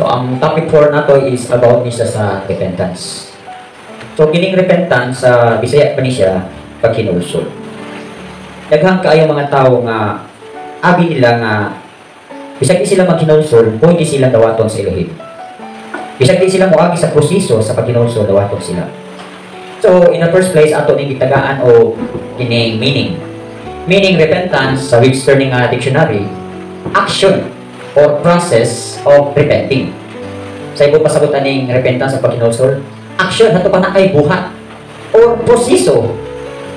Ang topic 4 nato is about ni siya sa repentance. So, kining repentance sa Bisaya pa ni siya paghinulsol. Daghang kaayo mga tao nga abi nila nga bisag di sila maghinulsol, pwede sila dawaton sa Elohim. Bisag di sila moagi sa proseso sa paghinulsol, dawaton sila. So, in the first place, ato ning gitagaan o kining meaning. Meaning repentance sa Webster nga dictionary, action or process of repenting. Sa ibo pasabot aning repentance sa paghinulsol, action hato pa na kay buhat or proseso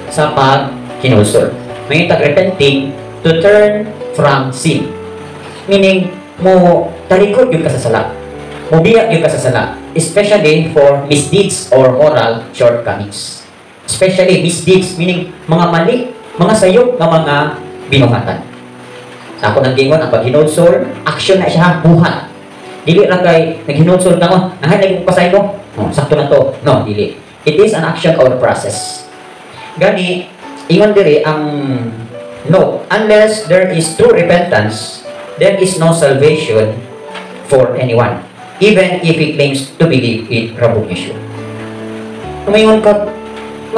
sa paghinulsol. May tag repenting, to turn from sin. Meaning, mo talikod gyud ka sa sala. Mobiya gyud ka sa sala, especially for misdeeds or moral shortcomings. Especially misdeeds, meaning mga mali, mga sayop nga mga binuhatan. Sa ako nang gingon, ang paghinulsol, action na siya, buhat. Dili ra kay naghinulsol ka, "Oh, nahay lagi ko pasaylo. Oh, sakto na to." No, dili. It is an action or process. Gani, ingon diri ang no, unless there is true repentance, there is no salvation for anyone, even if he claims to believe in Rabong Yeshua. Tumingon ka,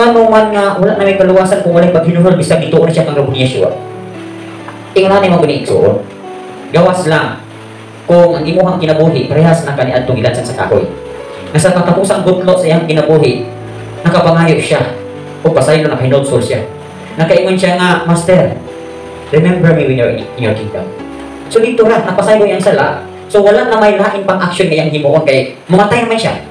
ngano man nga wala na may kaluwasan kung walay paghinuhol bisag gituon na siya kang Rabong Yeshua? Ingon na mo gani, igsuon. Gawas lang kung ang imuhang kinabuhi parehas na kaniadtong gilansan sa kahoy. Nga sa katapusang gutlo sa iyang kinabuhi, nakapangayo siya o pasaylo, nakahinulsol siya. Nakaingon siya nga, "Master, remember me when you're in your kingdom." So dito ra, napasaylo iyang sala. So wala na may lain pang action nga iyang himuon kay mamatay naman siya.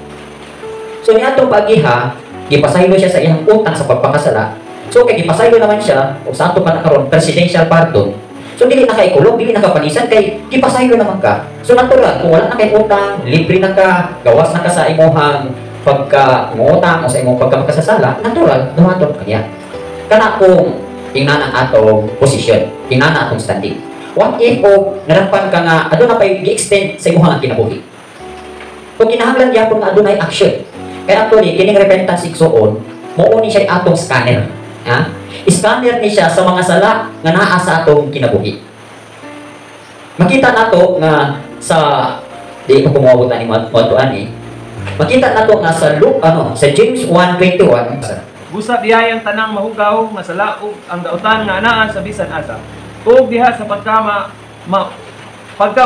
So niadtong pagiha, gipasaylo siya sa iyang utang sa pagpakasala. So kay gipasaylo naman siya, o sa ato pa na karon presidential pardon. So dili na kay kulong, dili na ka panisan kay gipasaylo naman ka. So natural, kung wala na kay utang, libre na ka, gawas na ka sa imuhang pagka ngutang o sa imong pagka makasasala, natural, dawaton ka niya. Kana kung ingana ang atong posisyon, ingana atong standing. What if o narampan ka nga aduna pay gi-extend sa imuhang kinabuhi? Kung kinahanglan gyapon nga adunay action. Kaya actually kining repentance, igsuon, mao ni siya atong scanner. Ha? Scanner ni siya sa mga sala nga naa sa atong kinabuhi. Makita nato nga sa di ko kumuabot ani mo ani. Makita nato nga sa Luke, ano, sa James 1:21. Busa diay ang tanang mahugaw nga sala ug ang dautan nga anaa sa bisan asa. Ug diha sa pagka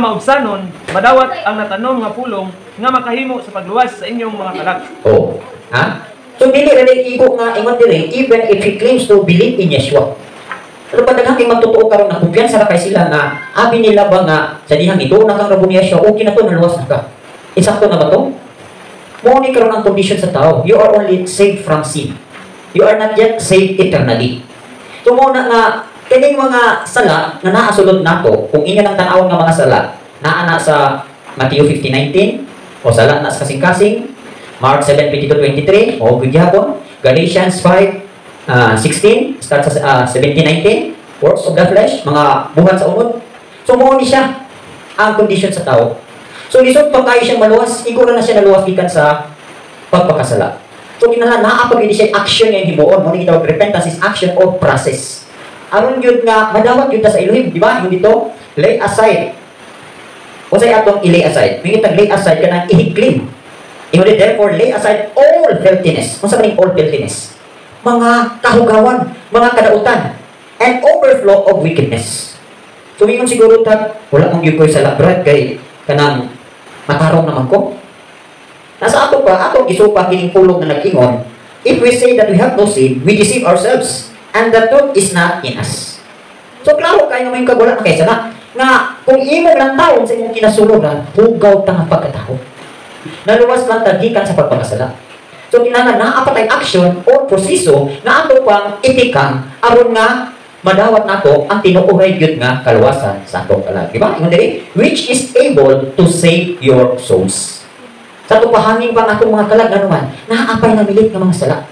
maubsanon, madawat ang natanom nga pulong nga makahimo sa pagluwas sa inyong mga kalag. Oh. Ha? So dili ra igo nga ingon diri, even if he claims to believe in Yeshua. Pero pa daghang kay magtotoo karon na kumpiyansa ra kay sila nga abi nila ba nga sa dihang ito na kang Rabong Yeshua, okay na to, naluwas na ka. Insakto na ba to? Mao ni karon ang condition sa tao. You are only saved from sin. You are not yet saved eternally. So mao na nga kining mga sala nga naa sulod nato, kung inyo nang tan-awon nga mga sala, naa na sa Matthew 15:19 o sala na sa kasing-kasing, Mark 7:22-23 o gyapon, Galatians 5 16, start sa 17:19, works of the flesh, mga buhat sa unod. So mao ni siya ang condition sa tao. So lisod pa kayo siyang maluwas, igora na siya naluwas gikan sa pagpakasala. So kinahanglan naa pa gyud siya action nga himuon, mao ni gitawag repentance is action or process. Aron gyud nga madawat gyud ta sa Elohim, di ba? Yung dito, lay aside. Unsay atong i-lay aside? May kitang lay aside, kanang ihiklim. Ingon, "Therefore lay aside all filthiness." Unsa man all filthiness? Mga kahugawan, mga kadautan, and overflow of wickedness. So ingon siguro ta, "Wala mong gyud ko'y sala, Brad, kay kanang matarong naman ko." Nasa ato pa, atong isupa kining pulong na nag-ingon, "If we say that we have no sin, we deceive ourselves, and the truth is not in us." So klaro kayo nga may kag wala na kay sala. Nga kung imong lantawon sa imong kinasuluran, hugaw ta nga pagkatao. Naluwas lang ta gikan sa pagpakasala. So kinahanglan naa pa tay action or proseso nga ato pang itikang aron nga madawat nato ang tinuoray gyud nga kaluwasan sa atong kalag. Di ba? Ingon diri, "which is able to save your souls." Sa ato pahanging pa ang atong mga kalag, ano man, naa pay namilit nga mga sala.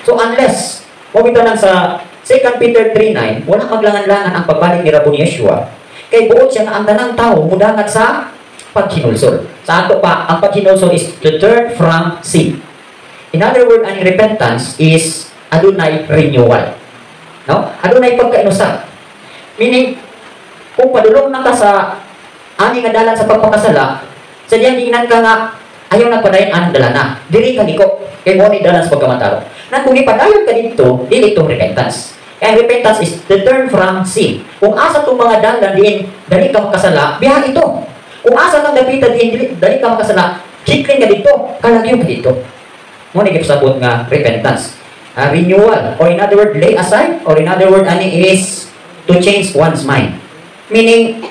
So unless, mo bitaw nang sa 2 Peter 3:9, wala maglangan-langan ang pagbalik ni Rabon Yeshua, kay buot siya nga ang tanang tao mudangat sa paghinulsol. Sa ato pa, ang paghinulsol is to turn from sin. In other words, ang repentance is adunay renewal. No? Adunay pagkainusab. Meaning, kung padulong na ka sa ani nga dalan sa pagpakasala, Sa diyang giingnan ka nga ayaw na padayon anang dalana. Diri ka liko kay mo ni dalan sa pagkamatarong. Na kung ipadayon ka dito, dili to repentance. Kaya repentance is the turn from sin. Kung asa itong mga dalan diin dali ka makasala, biha ito. Kung asa kang dapita diin dili, dali ka makasala, hiklin ka dito, kalagyo ka dito. Mo ni gipasabot nga repentance. Renewal, or in other word, lay aside, or in other word, ani is to change one's mind. Meaning,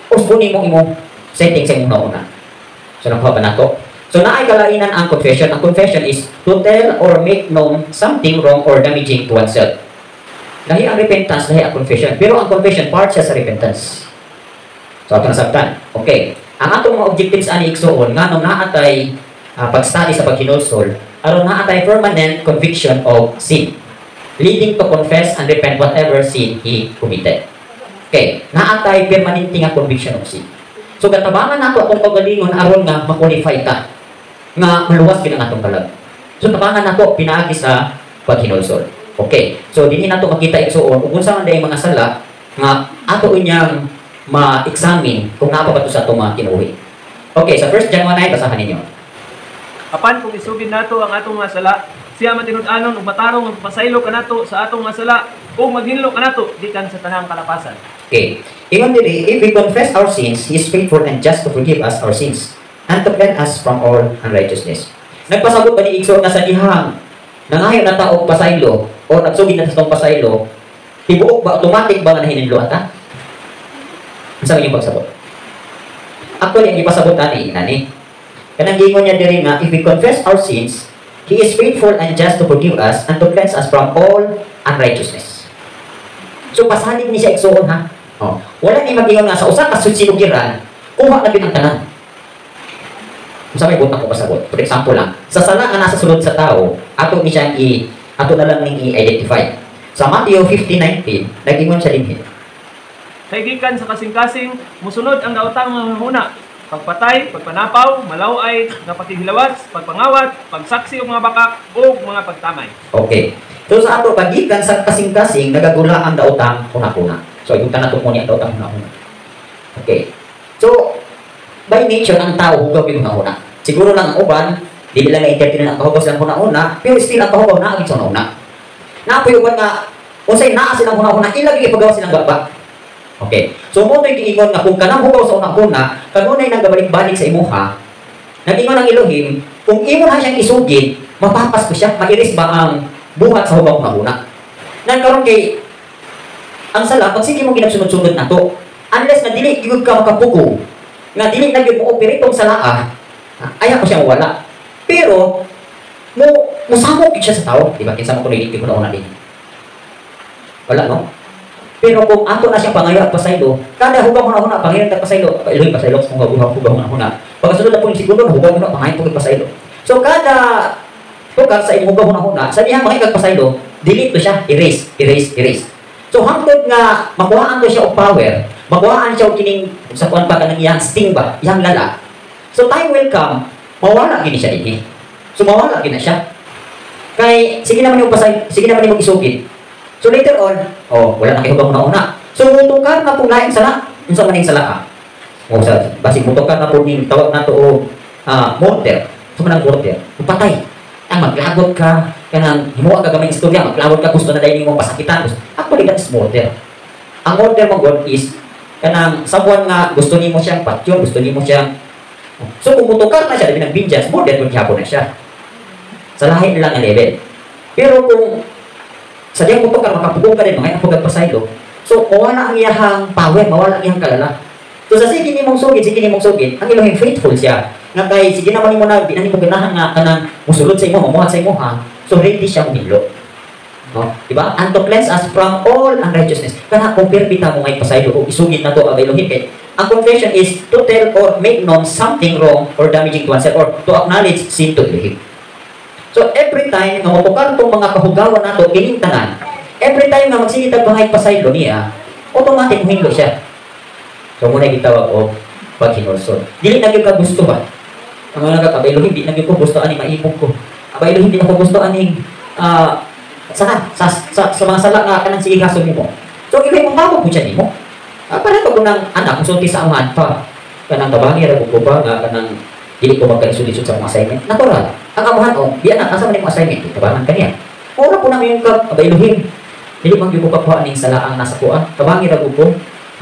usbuni mo imong setting sa imong nauna. So, nakuha ba nato? So, naay kalainan ang confession. Ang confession is to tell or make known something wrong or damaging to oneself. Lahi ang repentance, lahi ang confession. Pero ang confession, part siya sa repentance. So, ato nasabtan. Okay. Ang atong mga objectives ani, igsuon, nga nung naatay pag-study sa paghinulsol, aron naatay permanent conviction of sin, leading to confess and repent whatever sin he committed. Okay, naatay permanente nga conviction of sin. So gatabangan nato atong kaugalingon aron nga ma-qualify ta nga maluwas gid ang atong kalag. So tabangan nato pinaagi sa paghinulsol. Okay. So dinhi nato makita, igsuon, ug unsa man diay mga sala nga ato unyang ma-examine kung naa pa ba to sa atong mga kinabuhi. Okay, sa 1 John 1:9, basahan ninyo. Apan kung isugid nato ang atong mga sala, siya matinud-anon ug matarong nga pasaylo kanato sa atong mga sala ug maghinlo kanato gikan sa tanang kalapasan. Okay. Ingon diri, if we confess our sins, He is faithful and just to forgive us our sins and to cleanse us from all unrighteousness. Nagpasabot ba ni, igsoon, nga sa dihang nangayo na ta og pasaylo o nagsugid na sa pasaylo, tibuok ba, automatic ba nga nahininlo ata? Unsa inyong pagsabot? Actually, ang ipasabot ani nani. Kanang giingon niya diri nga if we confess our sins, He is faithful and just to forgive us and to cleanse us from all unrighteousness. So pasalig ni siya, igsuon, ha. Oh. Wala ni mag-ingon nga sa usa ka sinugiran, kuha na gyud ang tanan. Unsa may buot ko pasabot? For example lang, sa sala nga nasa sulod sa tao, ato na lang ning i-identify. Sa Matthew 15:19, nag-ingon siya dinhi. Kay gikan sa kasing-kasing musunod ang daotang mga huna, pagpatay, pagpanapaw, malaway nga pakighilawas, pagpangawat, pagsaksi og mga bakak ug mga pagtamay. Okay. So sa ato pagikan sa kasing-kasing, nagagula ang daotang huna-huna. So yung tanan mo niya daotang huna-huna. Okay. So by nature ang tao hugaw yung huna-huna. Siguro lang ang uban dili lang na-entertain ang kahugaw silang huna-huna, pero still ang kahugaw naa sa huna-huna. Naa poy uban nga unsay naa silang huna-huna, ilag ipagawa silang baba. Okay. So mo to'y giingon nga kung kanang hugaw sa huna-huna, kanunay nang gabalik-balik sa imuha, nag-ingon ang Elohim, kung imo na siyang isugid, mapapas ko siya, mairis ba ang buhat sa hugaw huna-huna. Nan karon kay ang sala pag sige mo ginagsunod-sunod nato, unless nga dili gyud ka makapugo, nga dili na gyud mo operate tong salaa, ayaw ko siya wala. Pero mo musamok gyud siya sa tao, di ba? Kinsa mo kuno dili ko na din. Wala, no? Pero kung ato na siyang pangayo at pasaylo, kada hugaw huna-huna, pangayo at pasaylo, Elohim, pasaylo, kung hugaw hugaw huna-huna. Pagkasunod na po yung segundo, hugaw huna, pangayo po pasaylo. So kada tukar sa imong hugaw huna-huna, sa dihang mga pasaylo, delete to siya, erase, erase, erase. So hangtod nga makuhaan to siya og power, makuhaan siya og kining sa kuan pa kanang iyang sting ba, iyang lala. So time will come, mawala gini siya dinhi. So mawala gini siya. Kay sige naman yung pasay, sige naman yung isugid. So later on, oh, wala na kay hugaw huna-huna. So mutukar na po laing sala, unsa man ning sala ah? O sa basig mutukar na po ning tawag nato og murder. So man ang murder, patay. Ang maglagot ka, kanang himuha ka gamay istorya, maglagot ka, gusto na dahil nimo pasakitan. Actually, that is murder. Ang murder mo God is kanang someone nga gusto nimo siyang patyon, gusto nimo siyang. So kung mutukar na siya, labi ng vengeance, murder kung gihapon na siya. Sa lahi lang ang level. Pero kung sa diyang mutukar, makapugong ka rin, mga ang pasaylo. So, mawala ang iyahang power, mawala ang iyang kalala. So, sa sige nimong sugid, sige nimong sugid, ang Elohim faithful siya. Nga kay, sige naman nimo na, di na nimo ganahan nga kanang musulod sa imo, mamuhat sa imo ha. So, ready siya mohilo. No? Diba? And to cleanse us from all unrighteousness. Kana kung perpita mo ngay pasaylo o isugid na to ang Elohim kay ang confession is to tell or make known something wrong or damaging to oneself or to acknowledge sin to Elohim. So every time nga motukar tong mga kahugawan nato kining tanan, every time nga magsige tag pangay pasaylo niya, automatic mohilo siya. So muna gitawag og paghinulsol. Dili na gyud ka gusto ba? Ang mga nagkakabay Elohim, di na gyud ko gusto ani maibog ko. Abay Elohim, di na ko gusto aning sa mga sala nga kanang sige gasol nimo. So Elohim mo po siya nimo. Para pag unang anak musulti sa amahan pa. Kanang tabangi ra ko ba nga kanang dili ko magkalisod-lisod sa akong assignment. Natural. Ang amahan o, biya na, asa man imong assignment? Tabangan kaniya. Ora po namin yung kabailuhin. Dili man gyud ko kakuha ning salaang nasa kuha. Tabangi ra ko.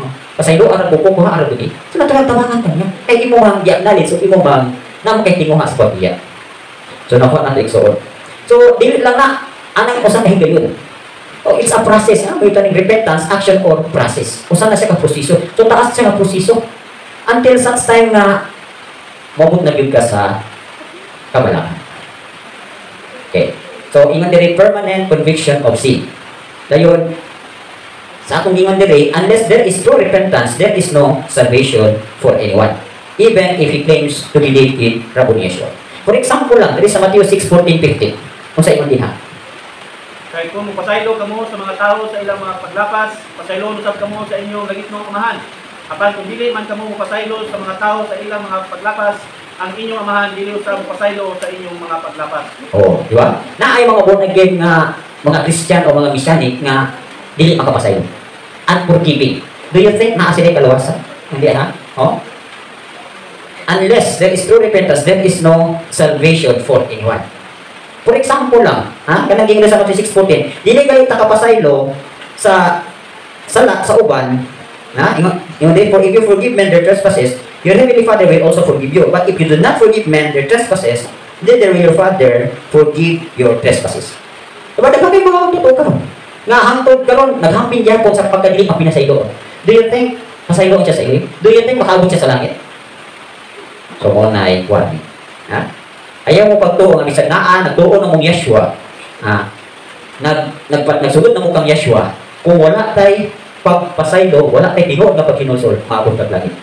Oh, pasaylo ra ko, kuha ra gud. So natural tabangan kaniya. Kay imo ang gi-acknowledge o imo bang namo kay tinguha sa pagbiya. So nakuha nato, igsoon. So dili lang na anang usa ka higayon. Oh, it's a process. Ha? May ning repentance, action or process. Usa na siya ka proseso. So taas siya ka proseso. Until such time nga moabot na gyud ka sa kabalaan. Okay. So ingon diri, permanent conviction of sin. Dayon sa atong ingon diri, unless there is true repentance, there is no salvation for anyone, even if he claims to believe in Rabboni Yeshua. For example lang, diri sa Matthew 6:14, 15. Unsa ingon dinha? Kay kung mopasaylo kamo sa mga tao sa ilang mga paglapas, pasaylo usab kamo sa inyong langitnong Amahan. Apan kung dili man kamo mopasaylo sa mga tao sa ilang mga paglapas, ang inyong Amahan dili usab mopasaylo sa inyong mga paglapas. Oh, di ba? Naay mga born again nga mga Christian o mga Messianic nga dili makapasaylo. Unforgiving. Do you think naa sila kaluwasan? Hindi ha? Oh? Unless there is true repentance, there is no salvation for anyone. For example lang, ha? Kanang giingon sa Matthew 6:14, dili kayo takapasaylo sa sala sa uban, na ingon ingon din, "For if you forgive men their trespasses, your heavenly Father will also forgive you. But if you do not forgive men their trespasses, neither will your Father forgive your trespasses." Diba, daghan kay mga totoo karon nga hangtod karon naghampin gyapon sa pagkadili mapinasaylo. Do you think pasaylo siya sa iyo? Do you think makaabot siya sa langit? So mo na ay kuwan. Ha? Ayaw mo pagtuo nga bisag naa nagtuo na mong Yeshua. Ha? Nag nagsugod na mo kang Yeshua. Kung wala tay pagpasaylo, wala tay tinuod nga paghinulsol, maabot kag langit.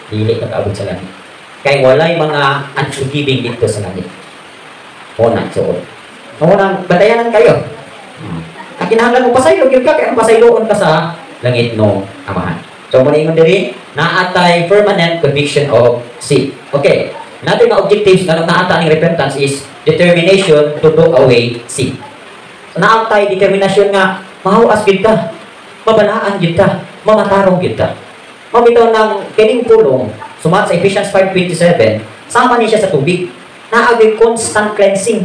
Dili ka kaabot sa langit. Kay walay mga unforgiving dito sa langit. Mo na so. Mo nang batayanan kayo. Ang kinahanglan mo pasaylo gyud ka kay ang pasayloon ka sa langit no Amahan. So mo ingon diri, naa tay permanent conviction of sin. Okay. Natin nga objectives nga naa ta ning repentance is determination to do away sin. So naa tay determination nga mahuas gyud ka, mabalaan gyud ka, mamatarong gyud ka. Mabitaw ng kining pulong, sumat sa Ephesians 5:27, sama ni siya sa tubig. Naa gyud constant cleansing.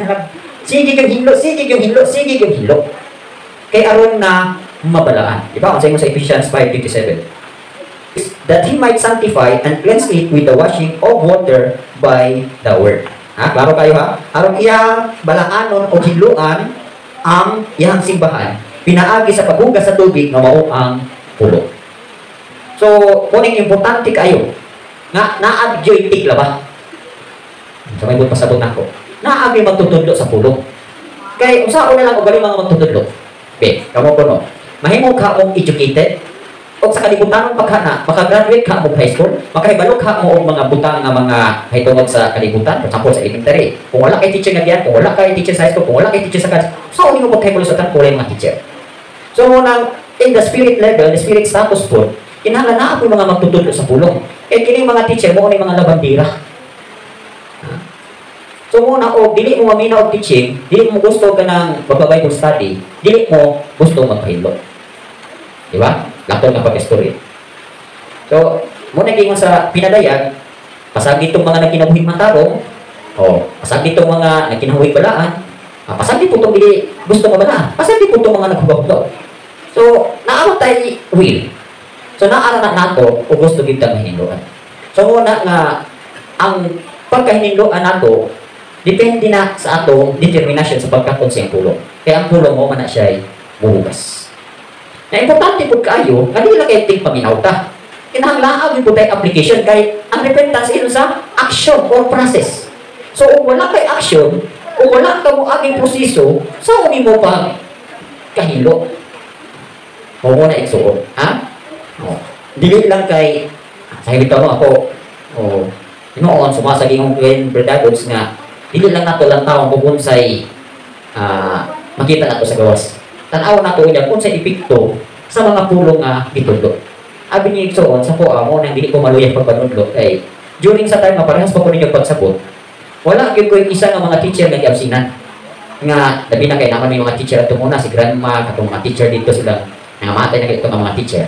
Sige yung hinlo, sige yung hinlo, sige yung hinlo. Kay aron na mabalaan. Di ba? Ang sa Ephesians 5:27. That he might sanctify and cleanse it with the washing of water by the word. Ha? Klaro kayo ha? Aron iyang balaanon o hinluan ang iyang simbahan pinaagi sa paghugas sa tubig nga mao ang pulong. So, kuning importante kayo nga naa gyoy tiglaba. Sa may pasabot nako. Naa gyud magtutudlo sa pulong. Kay unsaon na lang og mga magtutudlo? Okay, kamo ko no. Mahimo ka og educated o sa kalibutanon pagkana, makagraduate ka mo high school, makahibalo ka mo og mga butang nga mga kahitungod sa kalibutan, for example sa elementary. Kung wala kay teacher nga diyan, kung wala kay teacher sa high school, kung wala kay teacher sa college, so mo pagkahibalo sa tanan kung mga teacher. So mo nang in the spirit level, the spirit status po, kinahanglan naa po mga magtutudlo sa pulong. Kay kining mga teacher mo ni mga labandira. So mo na og dili mo maminaw og teaching, dili mo gusto ka ng magpa-Bible study, dili mo gusto magpahidlo. Di ba? Lakton nga pag-istorya. So, mo na gingon sa pinadayag, pasagi itong mga nagkinabuhing matarong, o pasagi itong mga nagkinabuhing balaan, pasagi po itong dili gusto mabalaan, pasagi po itong mga naghugaw. So, naa tay will. So, naara na nato o gusto gid tang mahininloan. So, muna nga ang pagkahininloan nato depende na sa atong determination sa pagkaton sa iyang pulong. Kaya ang pulong mo man na siya muhugas. Na importante pud kaayo nga dili lang kay ting paminaw ta. Kinahanglan gyud pud tay application kay ang repentance is sa action or process. So kung wala kay action, kung wala ka mo aging proseso, sa uni mo pa kahilo. Mo na igsuon, ha? Oh. Dili lang kay sa bitaw no ako oh, noon sumasagi ng Brother nga dili lang nato lang taong kung unsay makita nato sa gawas. Tan-aw nato unya kung unsay epekto sa mga pulong nga gitudlo. Abi ni igsuon sa kuha mo nang dili ko maluya pagpanudlo kay during sa time nga parehas pa ko ninyo pagsabot, wala gyud ko isa nga mga teacher nga giabsinan nga labi na kay naman may mga teacher ato muna si grandma katong mga teacher dito sila nangamatay na ito nga mga teacher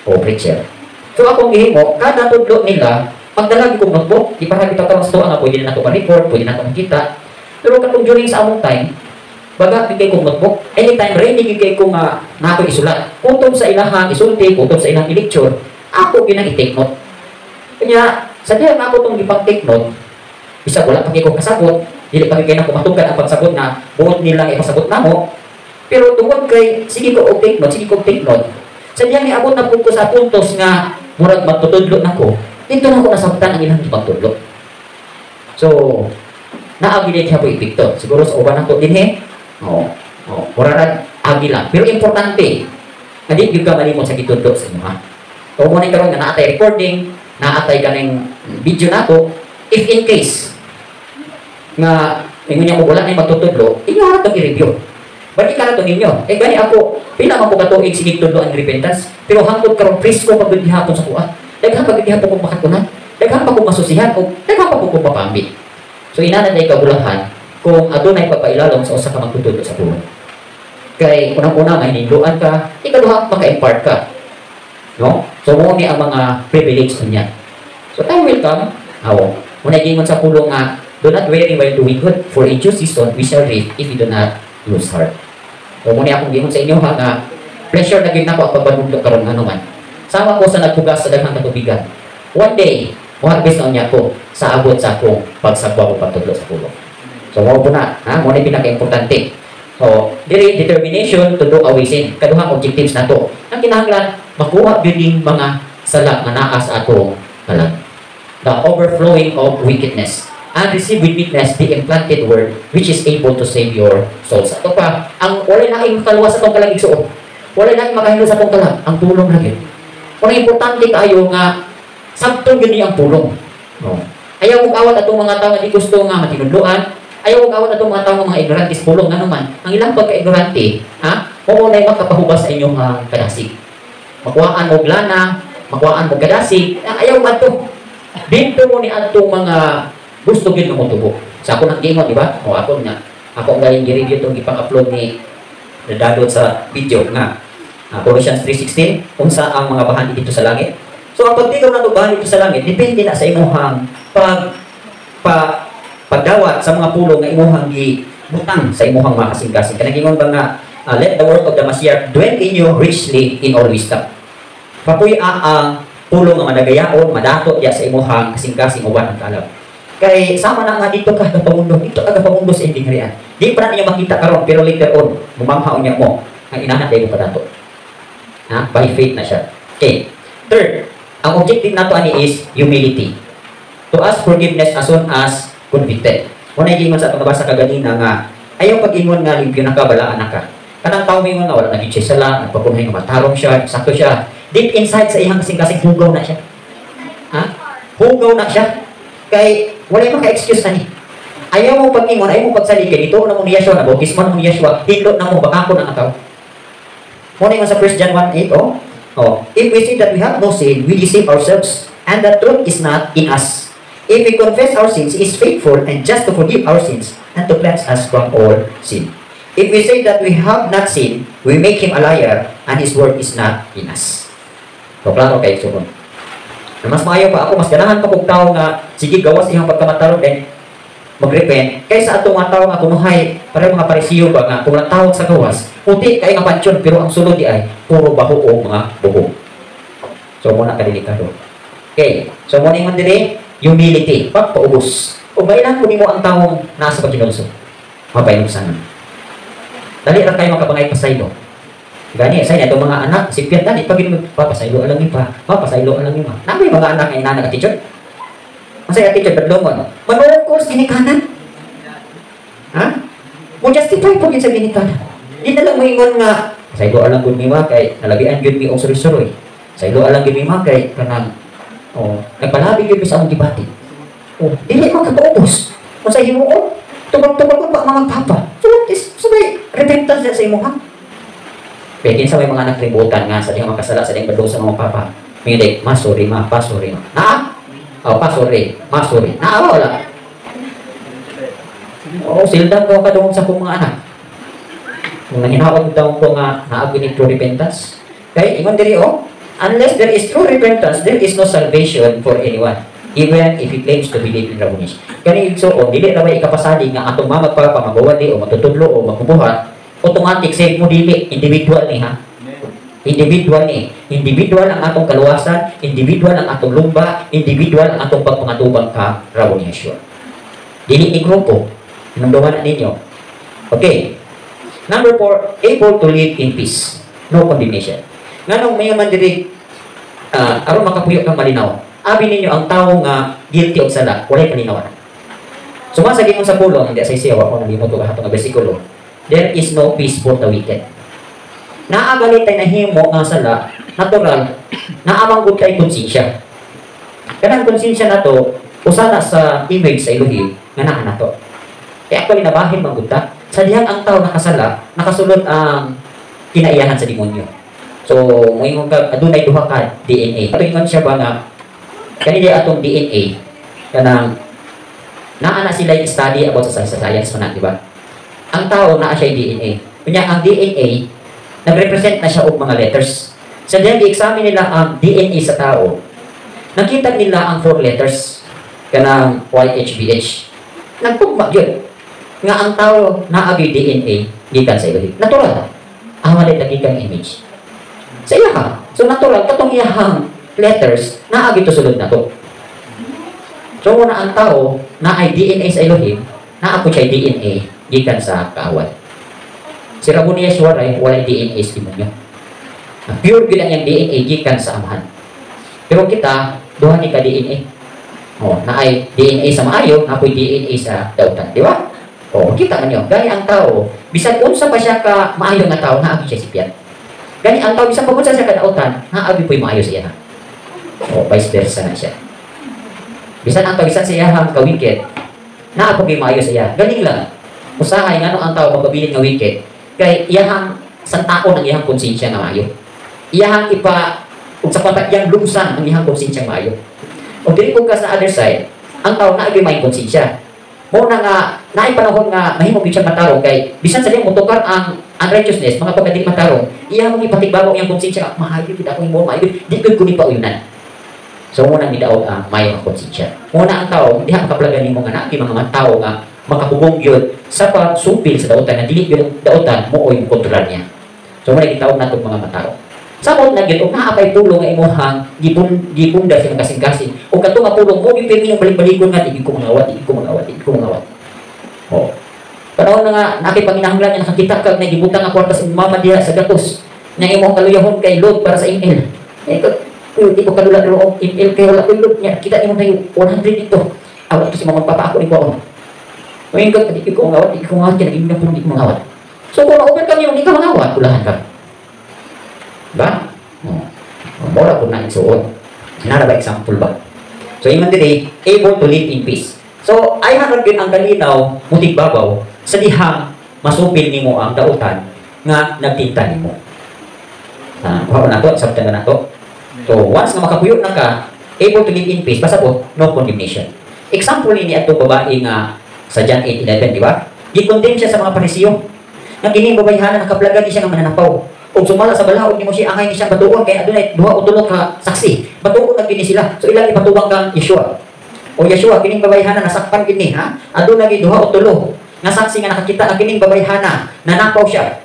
o preacher. So akong gihimo kada tudlo nila. Magdala gyud kog notebook, di para bitaw karon sa tuwa nga pwede na nato ma-record, pwede na nato makita. Pero katong during sa among time, baga gyud kay kong notebook, anytime ready gyud kay ko nga na ako isulat. Kutob sa ilahang isulti, kutob sa ilang i-lecture, ako gyud ang i-take note. Kanya, sa diha nga ako tong gipang-take note, bisag wala pa kay ko kasabot, dili pa kay nako matugkad ang pagsabot na buot nilang ipasabot namo. Pero tungod kay sige ko og take note, sige ko og take note. Sa diyang niabot na pud ko sa puntos nga murag magtutudlo nako, dito na ko nasabtan ang ilang gipagtudlo. So, naa gyud siya po epekto. Siguro sa uban nako dinhi. Oo. Oh, murag agi lang. Pero importante, nga di gyud ka malimot sa gitudlo sa inyo ha. So, mo ni karon nga naa tay recording, naa tay kaning video nato, if in case nga ingon niya mo wala na magtutudlo, inyo ra tong i-review. Balik ka na to ninyo. Eh gani ako, pila man ko katuig sige tudlo ang repentance, pero hangtod karon presko pa gyud gihapon sa kuha. Daghan pa gyud gihapon kong makatunan. Daghan pa kong masusihan o daghan pa kong mapambit. So inana na kagulahan kung adunay pagpailalom sa usa ka magtutudlo sa pulong. Kay unang-una mahininduan ka, ikaduha maka-impart ka. No? So mo ni ang mga privilege niya. So time will come. Awo. Muna gingon sa pulong nga, "Do not weary while doing good, for in due season we shall reap if we do not lose heart." So muna akong gingon sa inyo ha nga pleasure na gyud nako ang pagpanudlo karon, ano man. Sama ko sa nagpugas sa daghang katubigan. One day, mo-harvest na unya ko sa abot sa akong pagsagwa o pagtudlo sa pulong. So mao po na, ha? Mo na pinaka-importante. So, diri determination to do away sin. Kaduhang objectives nato. Ang kinahanglan makuha gyud ning mga sala nga naa sa atong kalag. The overflowing of wickedness. And receive with meekness the implanted word which is able to save your souls. Ato pa, ang wala na makaluwas sa atong kalag, igsuon. Wala na makahilo sa atong kalag, ang pulong ra gyud. Kung importante kaayo nga sabton gyud ni ang pulong. No. Ayaw og awat atong mga tao nga di gusto nga matinudloan, ayaw og awat atong mga tao nga mga ignorante sa pulong, ngano man, ang ilang pagka-ignorante, ha? Mao na makapahubas sa inyong kadasig. Makuhaan og lana, makuhaan og kadasig, ayaw adto. Dito mo ni adtong mga gusto gyud nga motubo. Sa ako nang giingon, di ba? O ako nga ako ang galing gi-review tong gipang-upload ni Dadot sa video nga Colossians 3:16, unsa ang mga bahandi dito sa langit. So ang pagtigaw nato bahandi dito sa langit depende na sa imuhang pag pa pagdawat sa mga pulong nga imuhang gibutang sa imuhang mga kasing-kasing. Kanang ingon ba nga let the word of the Messiah dwell in you richly in all wisdom. Papuy-a ang pulong nga madagayaon, madato diya sa imuhang kasing-kasing uban ang kaalam. Kay sama na nga dito ka gapamundo, dito ka gapamundo sa inding harian. Di pa na ninyo makita karon, pero later on, mumanghaw niya mo ang inahan dahil padato. Ha? By faith na siya. Okay. Third, ang objective nato ani is humility. To ask forgiveness as soon as convicted. Muna ingon sa atong nabasa kaganina nga ayaw pag-ingon nga limpyo na ka, balaan na ka. Kanang tao mingon nga wala na gyud siya sala, nagpakunhay nga matarong siya, sakto siya. Deep inside sa iyang kasing-kasing, hugaw na siya. Ha? Hugaw na siya. Kay wala maka-excuse ani. Ayaw mo pag-ingon, ayaw mo pagsalig kay dito na mo ni Yeshua, nabautismo na mo ni Yeshua, hinlo na mo, bakako na ang tao. Muna ingon sa 1 John 1:8, oh. Oh, if we say that we have no sin, we deceive ourselves, and the truth is not in us. If we confess our sins, He is faithful and just to forgive our sins and to cleanse us from all sin. If we say that we have not sinned, we make Him a liar, and His word is not in us. So, klaro kay igsuon. Na mas maayo pa ako, mas ganahan pa kog tao nga sige gawas iyang pagkamatarong then magrepent kaysa atong mga tao nga kunuhay pareho mga Parisiyo ba nga kung tawag sa gawas puti kay nga pansyon pero ang sulod di ay puro baho o mga buhok. So mo na kadelikado. Okay, so mo ingon diri, humility, pagpaubos. O bailan ko nimo ang taong nasa paghinulsol, mapainugsanon. Dali ra kayo makapangay pasaylo. Gani sa inyo mga anak sipyat dali pag papasaylo alang pa, papasaylo alang ma. Naa may mga anak nga inana attitude. Unsay attitude badlongon? Manungkol sa ginikanan. Ha? Mo justify po yun sa ginikanan. Di na lang moingon nga saylo alang gud mi ma kay nalabian gyud mi og suroy-suroy. Saylo alang gyud mi ma kay kanang oh, nagpalabi gyud mi sa among gibati. Oh, dili man kapaubos. Unsay himuon? Tubag-tubag pa mga papa. So what is so may repentance sa imuha? Kaya kinsa may mga anak ributan nga sa diyang makasala sa diyang badlong sa mga papa. Mingon, "Ma, sorry ma, pa, sorry ma." Naa? Oh, pa, sorry, ma, sorry. Naa wala? Oo, seldom ko kadungog sa akong mga anak. Kung nanginahawag daw ko nga naagi ni true repentance. Kay ingon diri oh, unless there is true repentance, there is no salvation for anyone. Even if he claims to believe in Rabboni. Kani igsoon, dili ra ba ikapasalig nga atong mama at papa magwali o matutudlo o magbubuhat, automatic save mo? Dili, individual ni ha. Individual ni. Individual ang atong kaluwasan, individual ang atong lumba, individual ang atong pagpangatubang ka Rabbi Yeshua. Dili ni grupo. Hinumduman na ninyo. Okay. Number 4, able to live in peace. No condemnation. Nganong may man diri, aron makapuyo kang malinaw. Abi ninyo ang tao nga guilty og sala, walay kalinawan. Suma sa gingon sa pulong, hindi sa isiya, wa ko nalimot og hatong nga bersikulo. There is no peace for the wicked. Naa gali tay nahimo nga sala, natural, naa man gud kay konsensya. Kanang konsensya nato, usa na sa image sa Elohim nga naa nato. Kaya actually nabahin man gud ta. Sa dihang ang tao nakasala, nakasulod ang kinaiyahan sa demonyo. So, moingon ka, adunay duha ka DNA. Ato ingon siya ba nga kani di atong DNA, kanang naa na sila yung study about sa science man na, di ba? Ang tao naa siya DNA. Kunya ang DNA nagrepresent na siya og mga letters. Sa dihang gi-examine nila ang DNA sa tao, nakita nila ang four letters, kanang YHBH. Nagtugma gyud nga ang tao naa gyud DNA gikan sa Elohim. Natural. Ang wala gikan image. Sa iya ka. So natural katong iyahang letters naa gyud sulod na to. So una ang tao naay DNA sa Elohim, naa po siya DNA gikan sa kaaway. Si Rabuni Yeshua ay walay DNA sa demonyo. Pure gyud ang iyang DNA gikan sa Amahan. Pero kita, duha ni ka DNA. Oh, naay DNA sa maayo, napoy DNA sa dautan, di ba? Oh, kita man niyo. Gani ang tao, bisan unsa pa siya ka maayo nga tao, naa siya sipyat. Gani ang tao, bisan pa unsa siya ka dautan, naa po'y maayo sa iya. Oh, vice versa na siya. Bisan ang tao, bisan sa iyahang ka-wicked, naa po maayo sa iya. Galing lang. Usahay ngano ang tao magpabilin nga wicked, kay iyahang santaon ang iyahang konsensya nga maayo. Iyahang ipa ug sa iyang lungsan ang iyahang konsensya nga maayo. O dili ko ka sa other side, ang tao naa gyud may konsensya. Mo na nga naay panahon nga mahimo gyud siya matarong kay bisan sa diyang motukar ang unrighteousness, mga pagkadili matarong, iya mong ipatigbabaw iyang konsensya, maayo gyud ako mo, maayo di gyud ko ni pauyunan. So mo nang gidaog ang maayo nga konsensya. Mo na ang tao diha makaplagan nimo nga naa mga tao nga makapugong gyud sa pagsupil sa dautan nga dili gyud dautan mo oy kontrolar niya. So mo na gitawag nato mga matao. Samot na gyud og naa pay pulong nga imuhang gipunda sa imong kasing-kasing. O kato nga pulong mo gyud pirmi balik-balikon nga di ko mangawat, di ko mangawat, di ko mangawat. Oh. Panahon na nga nakay panginahanglan nga nakakita kag nagibutang nga kwarta sa imong mama diha sa gatos. Nya imong kaluyahon kay load para sa ML. Eh di ko kalula og ML kay wala koy load nya. Kita nimo tayo 100 dito. Awat to si mama papa ako ni ko. Ngayon ka, di ko mangawat, di ko mangawat, kaya naging na di ko mangawat. So kung na-over kami, hindi ka mangawat, ulahan ka. Ba? Oh. Mora po na isuot. Nara ba example ba? So ingon diri, able to live in peace. So ay hanod gyud ang kalinaw mutigbabaw sa dihang masupil nimo ang dautan nga nagtinta nimo. Ah, kuha na to, sabtan na nato. So once nga makapuyo na ka, able to live in peace, basta po no condemnation. Example ni atong babae nga sa John 8:11, di ba? Gi-condemn siya sa mga Parisiyo. Nga kining babayhana nakaplagan ni siya nga mananapaw. Ug sumala sa balaod nimo siya angay ni siya batuon kay adunay duha o tulo ka saksi. Batuon na kini sila. So ilang ipatubang kang Yeshua. O Yeshua, kining babayhana nasakpan kini ha. Aduna gi duha o tulo nga saksi nga nakakita na kining babayhana nanapaw siya.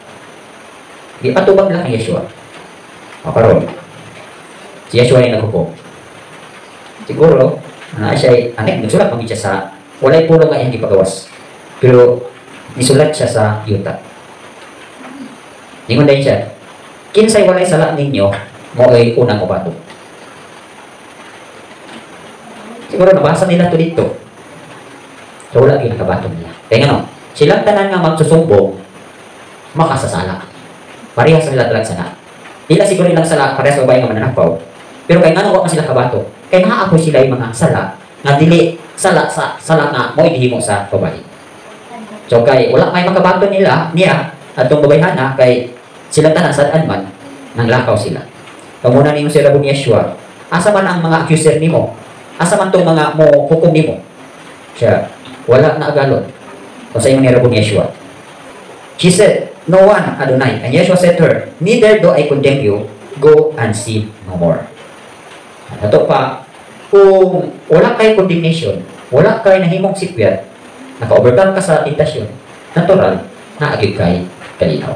Gipatubang lang kang Yeshua. O karon. Si Yeshua ay naghukom. Siguro na siya ay nagsulat man siya sa walay pulong nga iyang gipagawas. Pero nisulat siya sa yuta. Ningon din siya, kinsay walay sala ninyo, mo ay unang ubato. Siguro nabasa nila to dito. So wala gyud nakabato nila. Kaya nga no, silang tanan nga magsusumbong, makasasala. Parehas nila talag sala. Dila siguro ilang sala, parehas babae nga mananapaw. Pero kay ngano wa man sila kabato? Kay naa sila yung mga sala nga dili sala sa sala nga mo gihimo sa babae. So kay wala may makabato nila niya atong babayhana kay sila tanan sad-an man nang lakaw sila. Pamuna nimo si Rabbi Yeshua, asa man ang mga accuser nimo? Asa man tong mga mo hukom nimo? Siya wala na agalon. Kung sa inyo ni Rabbi Yeshua. She said, "No one, Adonai." And Yeshua said to her, "Neither do I condemn you. Go and sin no more." Ato pa, Kung wala kay condemnation, wala kay nahimong sipyat, naka-overcome ka sa tentasyon, natural, naa gyud kay kalinaw.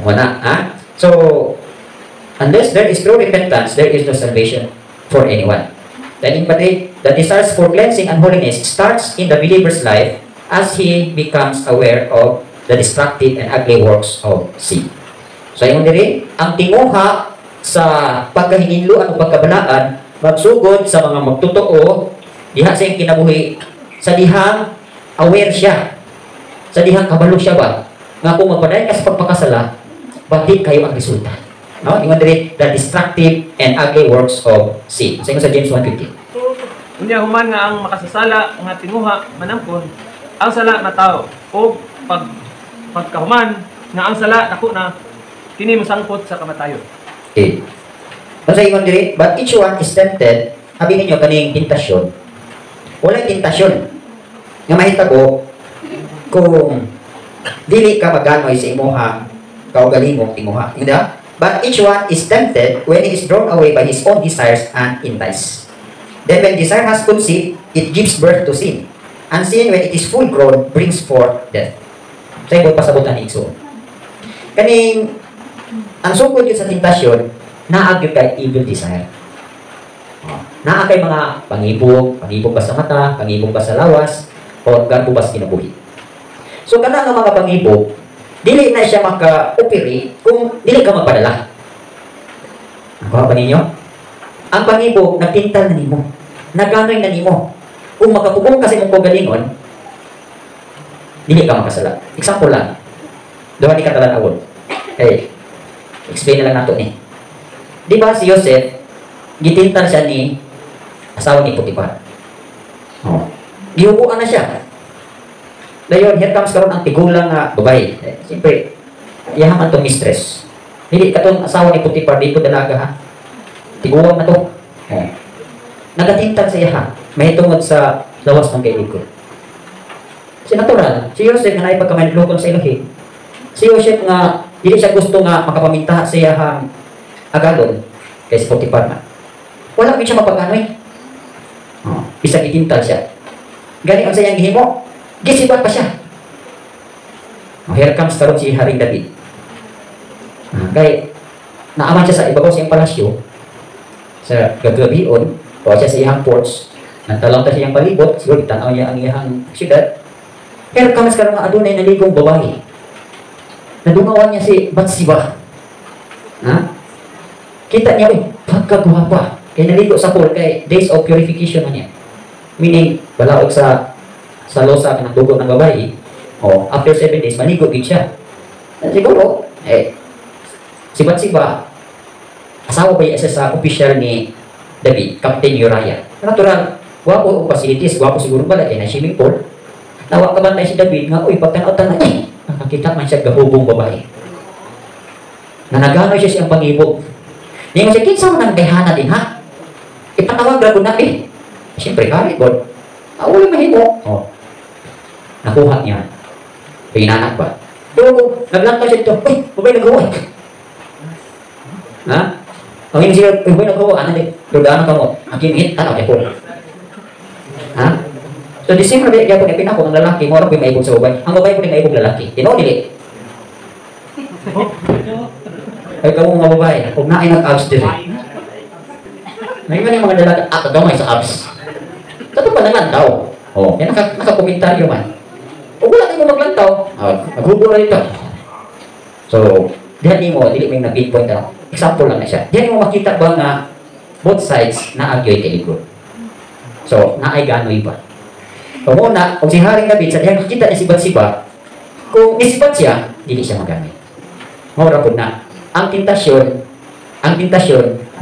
Wala, ha? So, unless there is true repentance, there is no salvation for anyone. Then in Madrid, the desires for cleansing and holiness starts in the believer's life as he becomes aware of the destructive and ugly works of sin. So, ingon diri, ang tinguha sa pagkahinginluan o pagkabalaan magsugod sa mga magtotoo diha sa iyang kinabuhi sa dihang aware siya, sa dihang kabalo siya ba nga kung magpadayon ka sa pagpakasala, batik kayo ang resulta, no? Ingon diri, the destructive and ugly works of sin. Sa ingon sa James 1:15. Unya human nga ang makasasala nga tinguha manangkon, ang sala matawo, ug pagkahuman nga ang sala dako na, kini mosangpot sa kamatayon. Okay. Sa ingon diri, but each one is tempted, sabi ninyo kaning tentasyon. Walay tentasyon nga mahitabo kung dili ka maganoy sa imuhang kaugalingong tinguha. Ingon diha? But each one is tempted when he is drawn away by his own desires and enticed. Then when desire has conceived, it gives birth to sin. And sin, when it is full grown, brings forth death. Sa ibot pasabutan ni igsoon. Kaning ang sugod yun sa tentasyon, naa gyud kay evil desire. Oh, naa kay mga pangibog, pangibog ba sa mata, pangibog ba sa lawas, o garbo ba sa kinabuhi. So kana nga mga pangibog, dili na siya maka-operate kung dili ka magpadala. Nakuha ba ninyo? Ang pangibog, nagtintal na nimo. Naganoy na nimo. Kung makapugong ka sa imong kaugalingon, dili ka makasala. Example lang. Duha ni ka talan-awon. Okay. Explain na lang nato ni. Di ba si Joseph, gitintal siya ni asawa ni Potiphar? Oh. Gihubuan na siya. Dayon, here comes karon ang tigulang nga babae. Eh, siyempre, iyaha man tong mistress. Dili katong asawa ni Potiphar dito dalaga ha. Tigulang na to. Oh. Nagatintal sa iyaha. Mahitungod sa lawas ng kaibigan. Si natural, si Joseph nga naay pagkamanlukon sa ilahi. Si Joseph nga dili siya gusto nga makapamintaha sa iyahang agalon kay si Potiphar na. Wala gyud siya mapaganoy. Oh, bisag gitintal siya. Gani ang sayang gihimo, gisibat pa siya. Oh, here comes karon si Haring David. Ah, kay naaman siya sa ibabaw sa iyang palasyo sa gagabion, o siya sa iyang porch, nagtalaw ta sa iyang palibot, siguro tanaw niya ang iyang syudad. Here comes karon nga adunay naligong babae. Nadungawan niya si Bathsheba. Ha? Kita niya, uy, pagkagwapa. Kay naligo sa pool, kay days of purification na niya. Meaning, balaog sa losa ng dugo ng babae, oh, after 7 days, maligo gid siya. At siguro, eh, si Bathsheba, asawa ba siya sa official ni David, Captain Uriah. Natural, gwapo ang facilities, gwapo siguro bala, kay na swimming pool. Nawa ka bantay si David nga, uy, pagtanaw-tanaw, eh, nakakita man siya gahubong babae. Nanagano siya siyang pangibog. Ningon siya, kinsa man ang bayhana din, ha? Ipatawag ra na eh. Siyempre, hari, God. Ah, wala mahimo. Oh. Nakuha niya. Pinanak ba? Pero kung naglantaw siya dito, uy, babae naghuwa. Ha? Ang hindi siya, uy, babae naghuwa, ano di? Dudaan ka mo. Ang kinit, ano, kaya po. Ha? So, the same ra gyapon ipinako ang lalaki, mo ra po'y maibog sa babae. Ang babae po maibog lalaki. Tinuod dili? Ay kamo mga babae, kung naay nag-abs diri. May man yung mga dalaga, ah, kagamay sa abs. Totoo pa naman daw. Oh, yan nakakomentaryo man. Kung wala kayo maglantaw, ah, maghubo na dito. So, diyan nimo, dili mo yung na-pinpoint na. Example lang na siya. Diyan mo makita ba nga both sides naa gyoy kaigod. So, naay ganoy ba? So, muna, kung si Haring David, sa dihang nakita niya si Bathsheba, kung nisibat siya, dili siya magamit. Mao ra pud na. Ang tentasyon,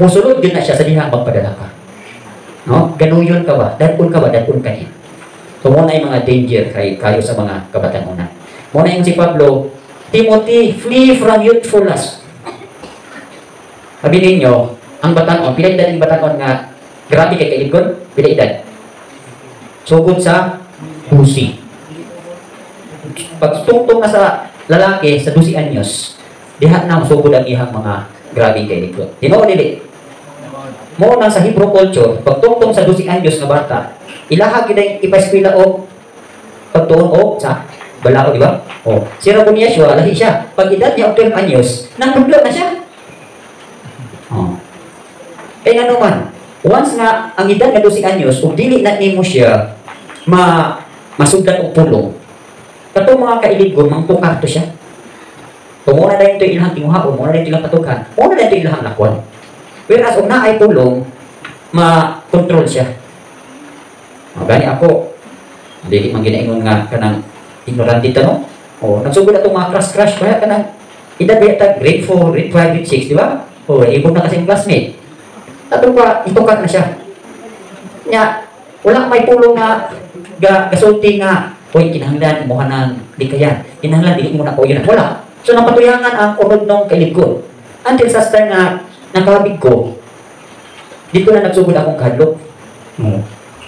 musulod gyud na siya sa dihang magpadala ka. No? Ganuyon ka ba? Dadun ka ba? Dadun ka niya. So, muna yung mga danger kay kayo sa mga kabatan-una. Muna yung si Pablo, "Timothy, flee from youthful lust." Sabi ninyo, ang batanon, pila edad yung batanon nga grabe kay kailigon? Pila edad? Sugod sa 12. Pag tungtong na sa lalaki sa 12 anyos, diha na sugod ang iyang mga grabeng kailigon. Tinuod dili? Mao na sa Hebrew culture, pagtungtong sa 12 anyos nga bata, ilaha gyud ang ipa-eskwela og pagtuon og sa balao, di ba? Oh, si Rabbi Yeshua, lahi siya. Pag edad niya og 12 anyos, nanudlo na siya. Oh. Kaya nga naman, once nga ang edad nga 12 anyos, ug dili na nimo siya masugdan og pulong, katong mga kailigon, mangtukar to siya. Kung muna na ito ilang tinguha, o muna na ito ilang patukan, muna na ito ilang lakwan. Whereas, kung naay pulong, ma-control siya. O, gani ako, dili man ginaingon nga kanang ignorante ta, no? O, nagsugod na itong mga crush-crush, kaya kanang edad ba yata, grade 4, grade 5, grade 6, di ba? O, ibog na kasing classmate. Ato pa, itukar na siya. Nya, wala may pulong nga gasulti nga, uy, kinahanglan, imuha ng likayan. Kinahanglan, dili mo na ko yun. Wala. So, napatuyangan ang unod ng kailigon. Until sa time na nakabig ko, dito na nagsugod akong kahadlok.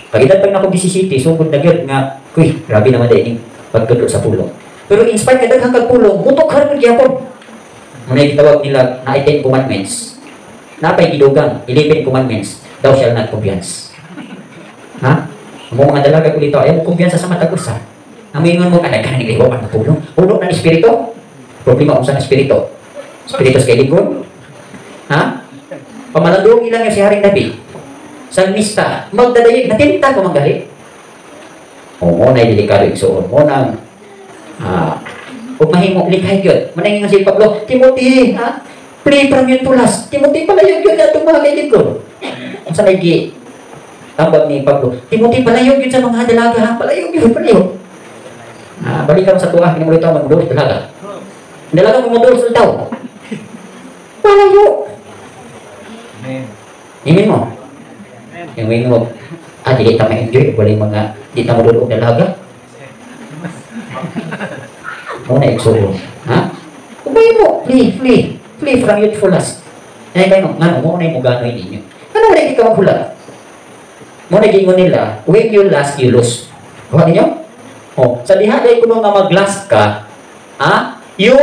Pag edad pag nako 17, sugod na gyud nga, kuy, grabe naman din pagtudlo sa pulong. Pero in spite ka daghang kag pulong, mutok karon gyapon. Muna gitawag nila na 10 commandments. Napay gidugang 11 commandments, thou shall not kumpiyansa. Ha? Ang mga dalaga ko dito, ayaw mo kumpiyansa sa matag usa. Ang ingon mo, kanag kanag liwakan na pulong. Puno na ni espiritu. Problema unsa na espiritu? Espiritu sa kailigon? Ha? Pamalandungi lang yung si Haring David. Salmista, magdadayeg, natinta ko manggali. O mo na delikado igsuon mo nang ug mahimo likay gyud. Manangin si Pablo, Timothy, ha? Flee from youthful lust. Timothy, palayo gyud atong mga kaibigan. Unsa may gi tambag ni Pablo? Timothy, palayo gyud sa mga dalaga, ha? Palayo gyud, palayo. Ah, balikan sa tuwa, kini mo dito magdul dalaga. Dalaga mo modul sa tao. Palayo. Amen. Imin mo. Yung ingon mo, dili ta ma-enjoy, wala yung mga, di ta mo og dalaga. Mo na igsuon. Ha? Ubay mo, flee, flee, flee from youthful lust. Eh, kayo, ngano, mo na yung muganoy ninyo. Ano wala ka maghulat? Mo na gingon nila, when you lust, you lose. Kuha ninyo? Oh, sa diha day kuno nga mag-lust ka, ha? You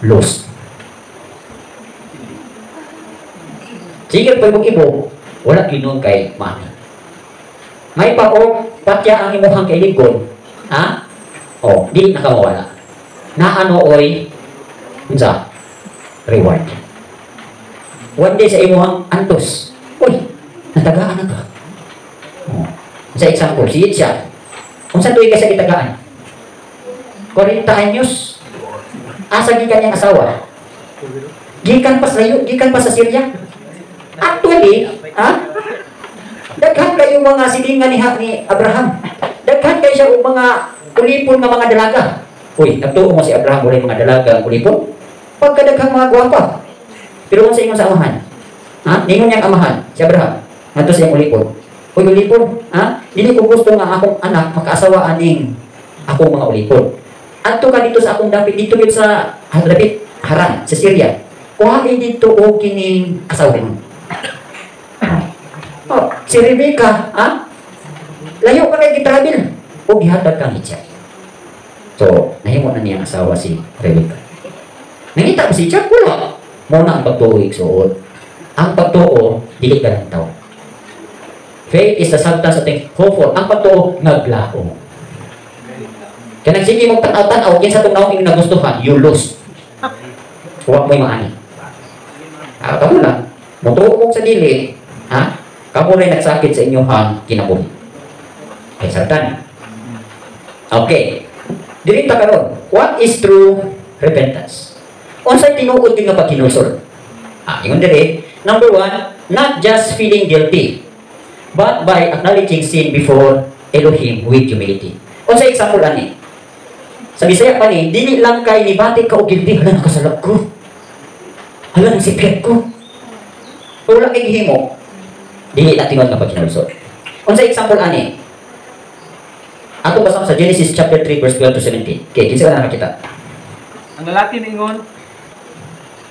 lose. Sige pa imong ibo, wala ginon kay mami. May pa o patya ang imuhang kailigod, ha? O, dili na ka mawala. Na ano oy unsa? Reward. One day sa imuhang antos, uy, natagaan na ka. O, sa example, si siya. Unsa tuig ka sa gitagaan? 40 anyos. Asa gikan niyang asawa? Gikan pa sa layo, gikan pa sa Syria. Actually, ha? Daghan kayo mga silingan ni Abraham. Daghan kayo siya og mga ulipon nga mga dalaga. Uy, nagtuo mo si Abraham walay mga dalaga ang ulipon? Pagkadaghang mga gwapa. Pero unsa ingon sa amahan? Ha? Ningon niyang amahan si Abraham ngadto sa iyang ulipon. Uy, ulipon, ha? Dili ko gusto nga akong anak makaasawa aning akong mga ulipon. Adto ka dito sa akong dapit, dito gyud sa dapit Haran sa Syria. Kuhain dito og kining asawa mo. Oh, si Rebecca, ha? Layo ka kay gitravel o gihatag kang Isaac. So, nahimo na niyang asawa si Rebecca. Nangita ba si Isaac? Wala. Mao na ang pagtuo, igsuon. Ang pagtuo, dili ka lang tao. Faith is the substance of things hoped for. Ang pagtuo, naglaom. Kaya nagsige mong tanaw-tanaw, kinsa itong naong inyong nagustuhan, you lose. Huwag mo'y maani. Ah, kamo lang. Mutuo mong sa dili, ha? Kamo rin nagsakit sa inyong kinabuhi. Ay, sartan. Okay. Dili ta karon. What is true repentance? Unsay tinuod gyud nga paghinulsol? Ah, ingon diri, number one, not just feeling guilty, but by acknowledging sin before Elohim with humility. Unsay example ani? Sa Bisaya pa ni, dili lang kay nibati ka og guilty, hala nakasalab ko. Hala nasipyat ko. Wala kay gihimo. Dili na tinuod nga paghinulsol. Unsay example ani? Ato basa sa Genesis chapter 3 verse 12 to 17. Okay, kinsa ka na nakita? Ang lalaki niingon,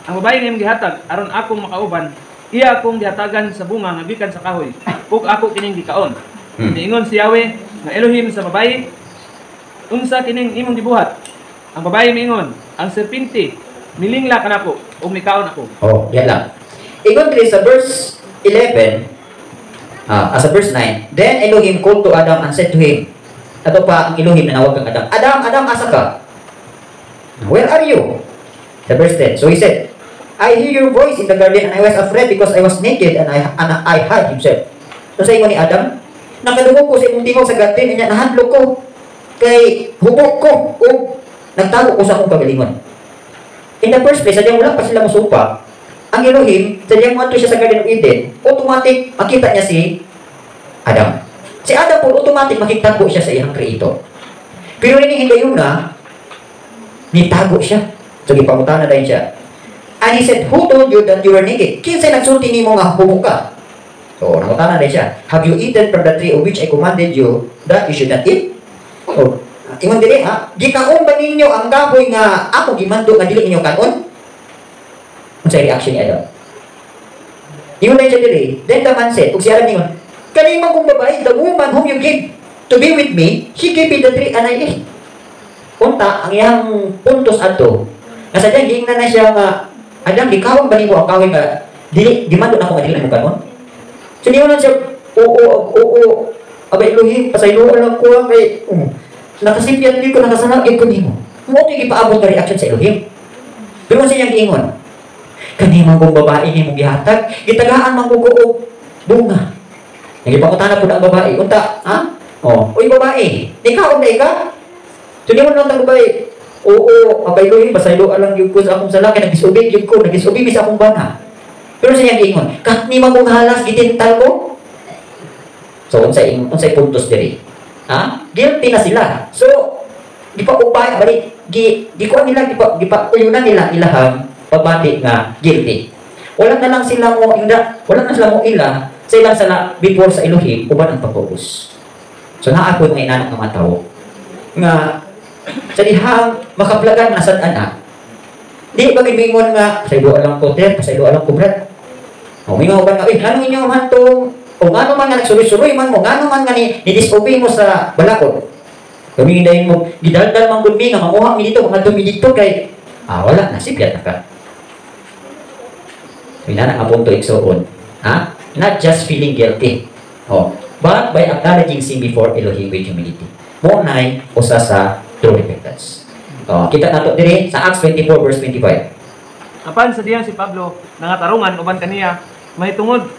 ang babae niyang gihatag aron akong makauban, iya akong gihatagan sa bunga nga gikan sa kahoy, ug ako kining gikaon. Niingon si Yahweh nga Elohim sa babae, unsa kining imong gibuhat? Ang babae miingon, ang serpente milingla kanako ug mikaon ako. Oh, diyan lang. Ingon diri sa verse 11, as a verse 9, "Then Elohim called to Adam and said to him," ato pa ang Elohim nanawag kang Adam, "Adam, Adam, asa ka? Where are you?" The verse 10, so he said, "I hear your voice in the garden and I was afraid because I was naked and I hid himself." So sa ingon ni Adam, "Nakadungog ko sa imong tingog sa garden, nya nahadlok ko kay hubok ko ug nagtago ko sa akong kagalingon." In the first place, sadyang wala pa sila musupa, ang Elohim, sadyang moadto siya sa Garden of Eden, automatic makita niya si Adam. Si Adam po, automatic makitagbo siya sa iyang creator. Pero ini higayuna, nitago siya. So gipangutana dayon siya. And he said, "Who told you that you were naked?" Kinsay nagsulti nimo nga hubok ka? So, nangutana din siya, "Have you eaten from the tree of which I commanded you that you should not eat?" Oh, ingon diri ha, "Gikaon ba ninyo ang kahoy nga ako gimando nga dili ninyo kaon?" Unsay reaction ni Adam? Ingon na siya diri. Then the man said, ug si Adam ingon, "Kani man kong babae, the woman whom you gave to be with me, she gave me the tree and I ate." Unta, ang iyang puntos adto, nga sadyang giingnan na siya nga, "Adam, gikaon ba nimo ang kahoy nga dili gimando nako nga dili mo kaon?" So niingon lang siya, "Oo, oo, abay Elohim, pasayloa lang ko ang kay, nakasipyat ko, nakasala ko nimo." Mao to gipaabot nga reaction sa Elohim. Pero sa iyang giingon, "Kani man kong babae nimo gihatag, gitagaan man ko og bunga." Nagipangutana pud ang babae, unta, ha? Oh, "Uy babae, nikaon na ka?" So niingon lang ang babae, "Oo, abay Elohim, pasayloa lang gyud ko sa akong sala kay nag-disobey gyud ko, nag-disobey mi sa akong bana." Pero sa iyang giingon, "Kani man kong halas gitintal ko." So unsay puntos diri? Ha? Guilty na sila. So gipa-upay bali gi gikuan nila, gipa uyunan nila ilahang pagbati nga guilty. Wala na lang sila mo inda, wala na sila mo ila sa ilang sala before sa Elohim uban ang pag-ubos. So naa ko nga inanak ng mga tao nga sa dihang makaplagan na sad ana. Di ba gimingon nga "Pasayloa lang ko, ter, pasayloa lang ko, brad"? O mingon ba nga, "Uy, ngano inyo man tong o ngano man nga nagsuroy-suroy man mo, ngano man nga ni disobey mo sa balakod?" Kami dayon mo, "Gidaldal man gud mi nga manguha mi dito, mga mi dito kay," wala na sipyat na ka. Inana nga punto, igsuon. Ha? Not just feeling guilty. Oh, but by acknowledging sin before Elohim with humility. Mao nay usa sa true repentance. Oh, kita nato diri sa Acts 24 verse 25. Apan sa diyang si Pablo nangatarungan uban kaniya mahitungod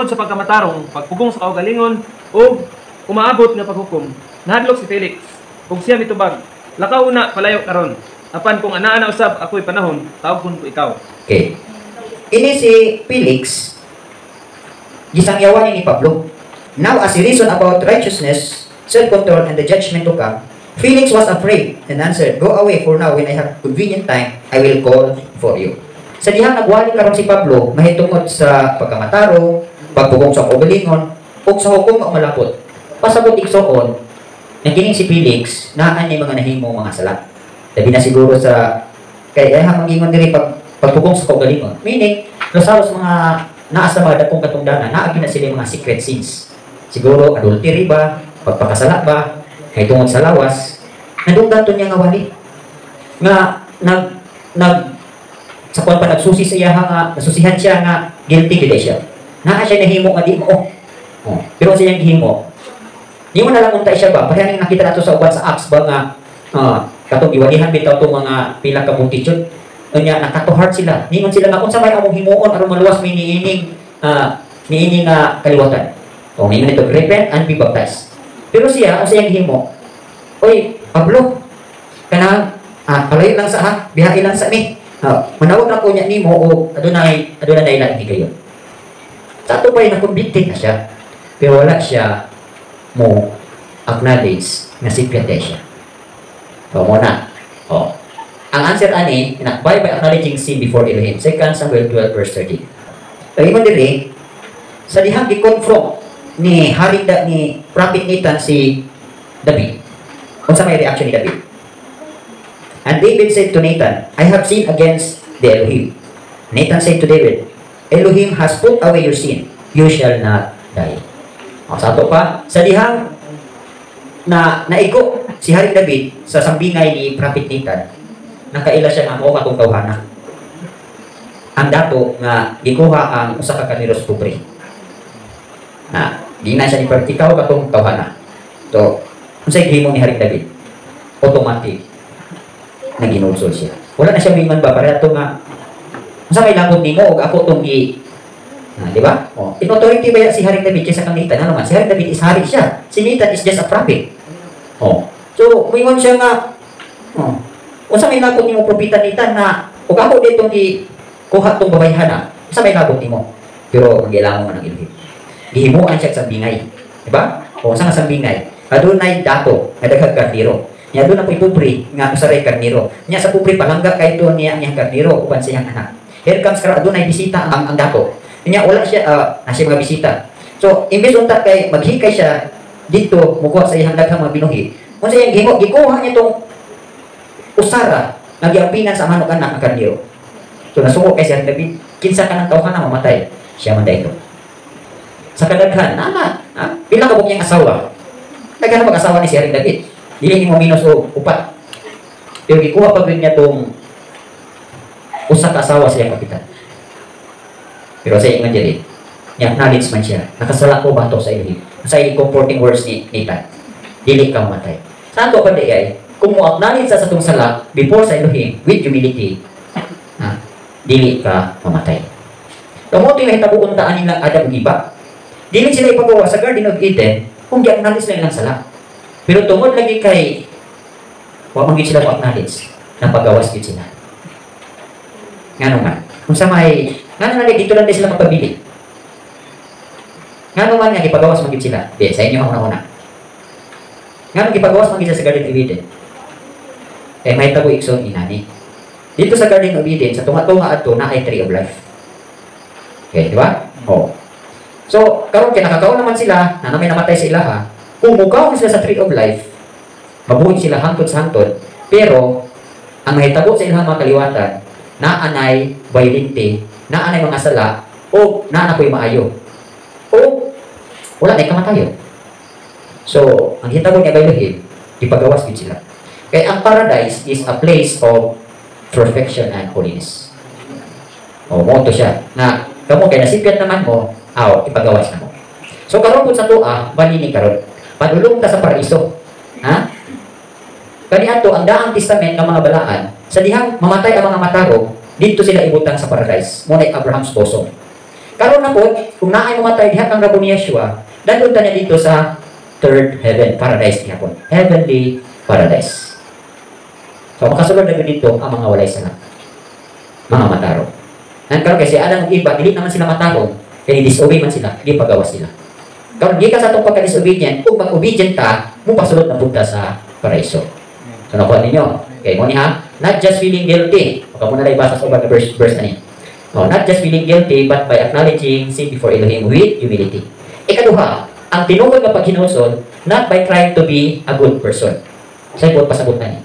sa pagkamatarong, pagpugong sa kaugalingon ug umaabot nga paghukom, nahadlok si Felix ug siya mitubag, "Lakaw na palayo karon. Apan kung anaa na usab ako'y panahon, tawgon ko ikaw." Okay. Ini si Felix, gisangyawan ni Pablo. Now, as he reasoned about righteousness, self-control, and the judgment to come, Felix was afraid and answered, "Go away for now. When I have convenient time, I will call for you." Sa dihang nagwali karon si Pablo, mahitungod sa pagkamatarong, pagpugong sa kaugalingon, ug sa hukom nga malapot. Pasabot, igsuon, nga kining si Felix, naa niya mga nahimo mga sala. Labi na siguro sa kay ay mangingon diri pag pagpugong sa kaugalingon. Meaning, sa mga naa sa mga dakong katungdanan, naa gyud na sila mga secret sins. Siguro adultery ba, pagpakasala ba, kay tungod sa lawas, nadunggan to niya nga wali. Nga nag nag sa kuan pa nagsusi sa iya nga nasusihan siya nga guilty gyud siya. Naa siya nahimo nga di mo. Oh. Pero sa iyang gihimo, di mo na lang unta siya ba, pareha ning nakita nato sa uban sa Acts ba nga katong giwalihan bitaw tong mga pila ka multitude. Unya naka-to heart sila. Ningon sila nga, "Unsa may among himuon aron maluwas mi niining nga kaliwatan?" O ningon ito, "Repent and be baptized." Pero siya, unsa iyang gihimo? "Oy, Pablo, kanang palayo lang sa ha, bihain lang sa mi. Manawag ra ko niya nimo o adunay laing higayon." Sa ato pa na convicted na siya. Pero wala siya mo acknowledge nga sipyat siya. So, mao na. Oh. Ang answer ani, na, by acknowledging sin before Elohim. 2 Samuel 12 verse 30. So, ingon diri, sa dihang gi-confront ni Haring da, ni Prophet Nathan si David. Unsa may reaction ni David? And David said to Nathan, "I have sinned against the Elohim." Nathan said to David, "Elohim has put away your sin. You shall not die." O, sa ato pa, sa dihang na naigo si Haring David sa sambingay ni Prophet Nathan, nakaila siya nga mao katong tawhana. Ang dato nga gikuha ang usa ka karnero sa pobre. Na, di na siya ni ikaw katong tawhana. So, unsay gihimo ni Haring David? Automatic naginulsol siya. Wala na siya mingon ba pareha to nga unsa may labot nimo og ako tong gi. Ah, di ba? Oh, in authority ba si Haring David kaysa kang Nathan? Ano man? Si Haring David is hari siya. Si Nathan is just a prophet. Oh. So, muingon siya nga, oh, unsa may labot nimo, propeta Nathan, na ug ako ditong gi kuha tong babayhana? Unsa may labot nimo? Pero ang gilangon man ang Elohim. Gihimuan siya sa bingay. Di ba? O, unsa nga sambingay? Adunay dato nga daghang karniro. Nya aduna po'y pobre nga usa ray karniro. Nya sa pobre, palangga kay to niya ang iyang karniro uban sa iyang anak. Here comes karon, adunay bisita ang dato. Nya wala siya na siya mga bisita. So imbes unta kay maghikay siya dito mukuha sa iyang daghang mga binuhi, unsa iyang gihimo? Gikuha niya tong usara nga giampingan sa manok anak ang karniro. So nasuko kay si David, kinsa ka ng tawhana mamatay? Siya man dahito. Sa kadaghan, nama, ha? Pila ka niyang asawa? Daghan na mag-asawa ni si Haring David. Dili nimo minus og upat. Pero gikuha pa gud niya tong usa ka asawa sa iyang kapitan. Pero sa ingon diri, niya acknowledge man siya. Nakasala ko batok sa Elohim. Sa comforting words ni Nathan, dili ka mamatay. Sa ato pa di ay, kung mo acknowledge sa atong sala before sa Elohim with humility, ha, dili ka mamatay. Kamo ito yung nahitabo untaan nila Adam ug Eva. Dili sila ipagawa sa Garden of Eden kung gi-acknowledge na ilang sala. Pero tungod lagi kay wa man gyud sila mo acknowledge, napagawas gyud sila. Ngano man? Kung sa may ngano na dito lang din sila magpabili. Ngano man nga gipagawas man gyud sila? Di, sa inyo ang una-una. Ngano gipagawas man gyud sila sa Garden of Eden? Kay may tabo igsoon inani. Dito sa Garden of Eden, sa tunga-tunga adto na ay tree of life. Okay, di ba? Oh. So, karon kay nakakaon naman sila, na may namatay sa ilaha, kung mukaon sila sa tree of life, mabuhi sila hangtod sa hangtod, pero ang mahitabo sa ilang mga kaliwatan, naanay violente, naanay mga sala, o naa na maayo. O wala na kamatayon. So, ang hitabo niya by Elohim, ipagawas gid sila. Kaya ang paradise is a place of perfection and holiness. O, mo to siya. Na, kamo kay nasipyat naman mo, aw, ipagawas na mo. So, karon po sa tuwa, balini karon. Padulong ta sa paraiso. Ha? Kani ato ang Daang Testament nga mga balaan, sa dihang mamatay ang mga matarong, dito sila ibutang sa paradise. Mo na Abraham's bosom. Karon na po, kung naay mamatay diha kang rabo ni Yeshua, dadun ta niya dito sa third heaven, paradise gihapon. Heavenly paradise. So makasulod na dito ang mga walay sala. Mga matarong. Nan karon kasi Adam ug Eva, dili naman sila matarong, kay disobey man sila, di pagawas sila. Karon gikan sa atong pagka-disobedient, kung mag-obedient ta, mo pasulod na punta sa paraiso. So nakuha ninyo. Okay, mo ni ha, not just feeling guilty. Baka mo na lang ibasa sa ubang verse ani. No, not just feeling guilty but by acknowledging sin before Elohim with humility. Ikaduha, ang tinuod nga paghinulsol, not by trying to be a good person. Sa buot pasabot na ni.